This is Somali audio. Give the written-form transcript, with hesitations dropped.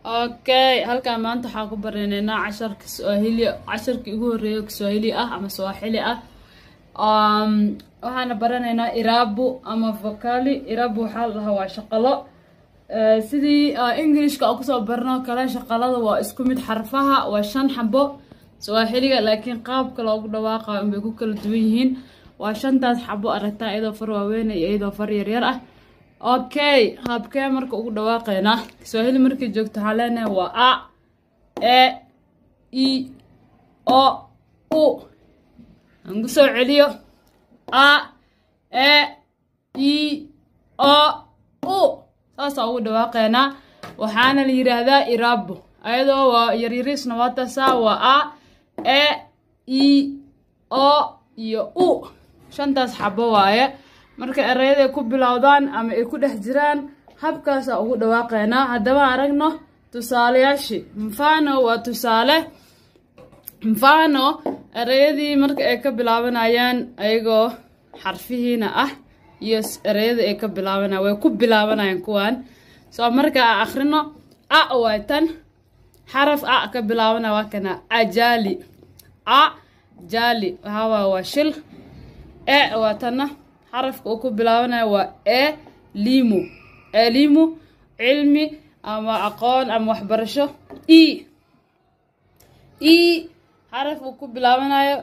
Okay, halkaan maanta waxaan ku baranaynaa casharka Swahili, casharkii ugu horreeyay oo Kiswahili ah ama Swahili ah. Waxaana baranaynaa irabu ama vokali. Irabu waxaa la dhahaa waa shaqalo. Sidii Englishka oo kusoo barno kale, shaqalada waa isku mid, xarfaha waa 5 xabo Swahiliga, laakiin qaabka loogu dhawaaqayo unbay ku kala duwan yihiin. Waa shantaas xabo aragtaa, iyadoo far waaweyn iyo iyadoo far yaryar ah. Okay, habkee marka ugu dhawaaqaynaa Kiswahili markay joogto? Waxaa leenahay waa a, e, i, o, u. Aan ku soo celiyo: a, e, i, o, u. Saasaa ugu dhawaaqaynaa. Waxaana la yidhaahdaa iraabo, ayadoo waa yaryariisna waa taasaa, waa a, e, i, o iyo u, shantaas xabo waaye. Marka ereyada ay ku bilowdaan ama ay ku dhex jiraan, habkaasaa ugu dhawaaqaynaa. Haddaba aragno tusaalayaashii. Mfano waa tusaale. Mfano, ereyadii marka ay ka bilaabanayaan ayagoo xarfihiina ah iyo ereyada ay ka bilaabanayaan, way ku bilaabanayaan kuwan. Soo marka aan akhrino, a waay tan, xaraf a ka bilaabanaya waa kana, ajali. A jali waxaa waay waa shil. E waa tanna, xarafka uu ku bilaabanayo waa e, limu. Elimu, cilmi ama aqoon ama waxbarasho. E, e xaraf uu ku bilaabanayo.